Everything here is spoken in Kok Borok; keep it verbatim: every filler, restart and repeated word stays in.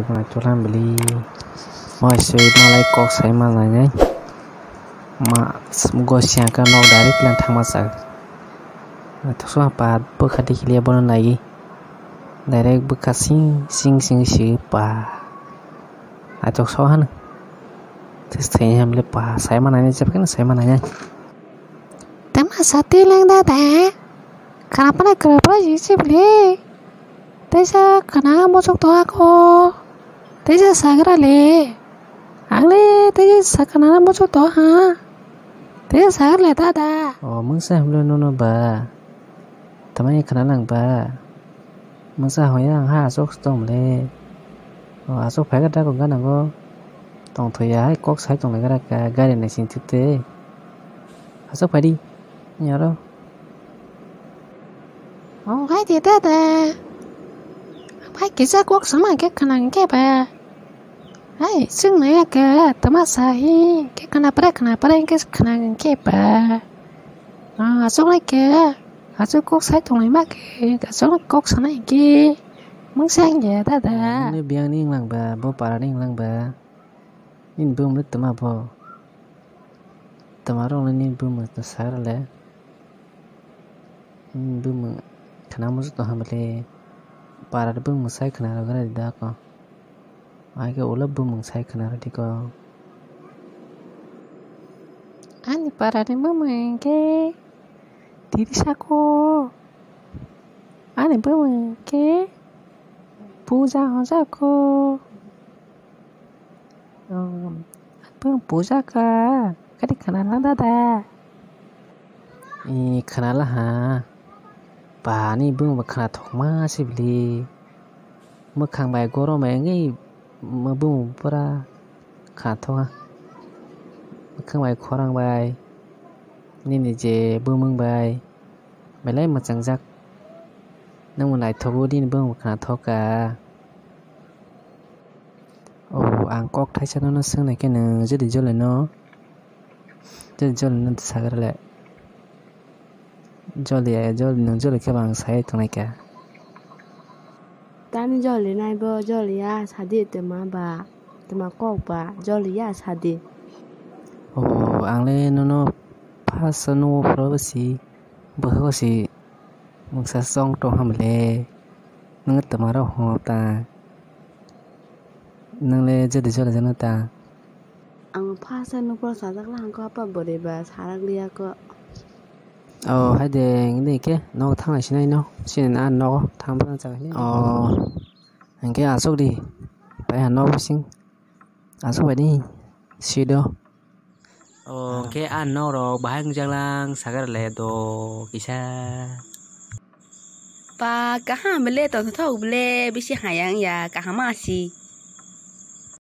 Chwla bili. Moi swi malai kok sai ma nai nai. Ma go siya ka nok direct lang thangma sa. Atok so pa bwkha dikhiya bono nai. Direct bwkha sing sing sing si pa. Atok so han. Tes thai ham le pa sai ma nai nai jep kan sai ma nai nai. Tama sati lang da da. Khana panai khana panai si si bili. Teisa khana muchuk to ako. Teisa sagra le. Ang le teisa khana muchuk to ha. Teisa sagra le da da. O mungsa hamle nono ba. Tamani khana lang ba. Mungsa hoya ang ha asok tong le. O asok phai ga da ko gana go. Tong thoya hai kok sai tong le gara ka gari nai sing thik te. Asok phai di. Nyaro. O hai de da da. Phai kisa kok sama ke khana ke ba. Hai sing na ya ke tama sa hi ke khana pra khana pra ke khana ke ba. Ah, asok nai ke. Asok kok sai tong lai ma ke. Asok nai kok sa nai ke. Mung sa ya da da. Ni biang ni lang ba, bo para ni lang ba. Ni bum le tama bo. Tama rong le ni bum ta sa le. Bumung khana muchuk tong ha bwle. Para bumung sai khana rw gra di da ko. Ai khe ulo bumung sai khana rw di ko. Ani para ni bumung khe tiri sako. Ani bumung khe puja hoja ko. Bumung puja ka. Kadi khana na da da. I khana la ha. Ba ni bumung ba khana thok ma si bili. Mwkhang bai gorom bai wngwi bumung pura khana thok ha. Mwkhang bai khorang bai. Nini je bumung bai. Belai mwchang jak. Nang bo naithok o nini bumung khana thok ka. O ang kok thaisa nono swng nai khe nwng jodi joli no. Jodi joli no sagra le. Joli ya, joli nwng joli khe ba ang sai tongnai kha. Tani joli nai bo, joli ya sadi twma ba, twma kok ba, joli ya sadi. O ang le nono phasa nugo phuru si, bwkha si mungsa chong tong ham le. Nwng twma rok ho ta. Nwng le jodi joli jano ta. Ang phasa nugo sajak lang ko apa bwrwi ba sarak liya ko. O hai de, ngi de khe nogo thang nai sinai no. Sini na nogo thang bwrang chak ni. O hingke asok di. Pai ha nogo bising. Asok bai di. Sido. O hingke a nok rok bahai wngjaklang sagar le do kisa. Pa kaham bele tongthok bele bisi hayang ya kaham asi.